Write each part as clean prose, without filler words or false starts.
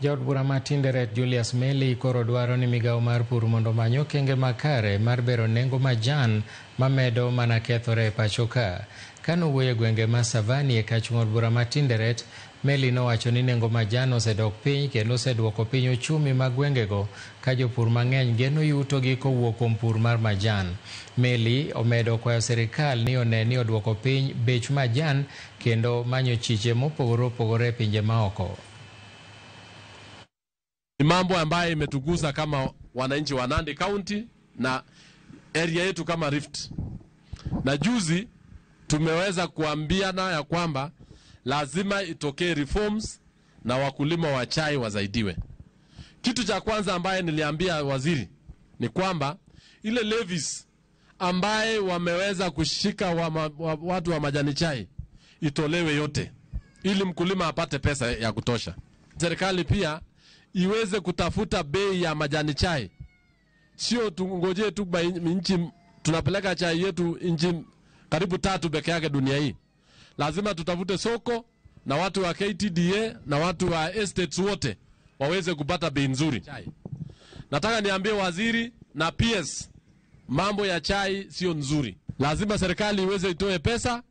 Jaod bura ma Tinderet Julius Melly koro dwaro ni migawo mar pur mondo omany okenge makare mar bero nengo majan mamedo mana kethore e pacho ka. Kane owuoyo e gwenge ma Savani e kach od bura ma Tinderet, Melly nowacho ni nengo majan osedok piny kendo oseduoko piny ochumi mag gwengego ka jopur mang'eny geno yutogi kowuok kuom pur mar majan. Melly omedo kwayo sirikal ni one ni oduoko piny bech majan kendo manyo chiche mopogore opogore e pinje maoko. Ni mambo ambayo imetugusa kama wananchi wa Nandi County na area yetu kama Rift. Na juzi tumeweza kuambiana ya kwamba lazima itokee reforms na wakulima wa chai wasaidiwe. Kitu cha kwanza ambaye niliambia waziri ni kwamba ile levies ambaye wameweza kushika watu wa majani chai itolewe yote ili mkulima apate pesa ya kutosha. Serikali pia iweze kutafuta bei ya majani chai, sio tungojee tu nchi tunapeleka chai yetu nchi karibu tatu peke yake dunia hii. Lazima tutafute soko na watu wa KTDA na watu wa estates wote waweze kupata bei nzuri. Chai. Nataka niambie waziri na PS, mambo ya chai sio nzuri. Lazima serikali iweze itoe pesa,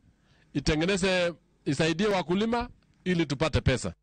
itengeneze, isaidie wakulima ili tupate pesa.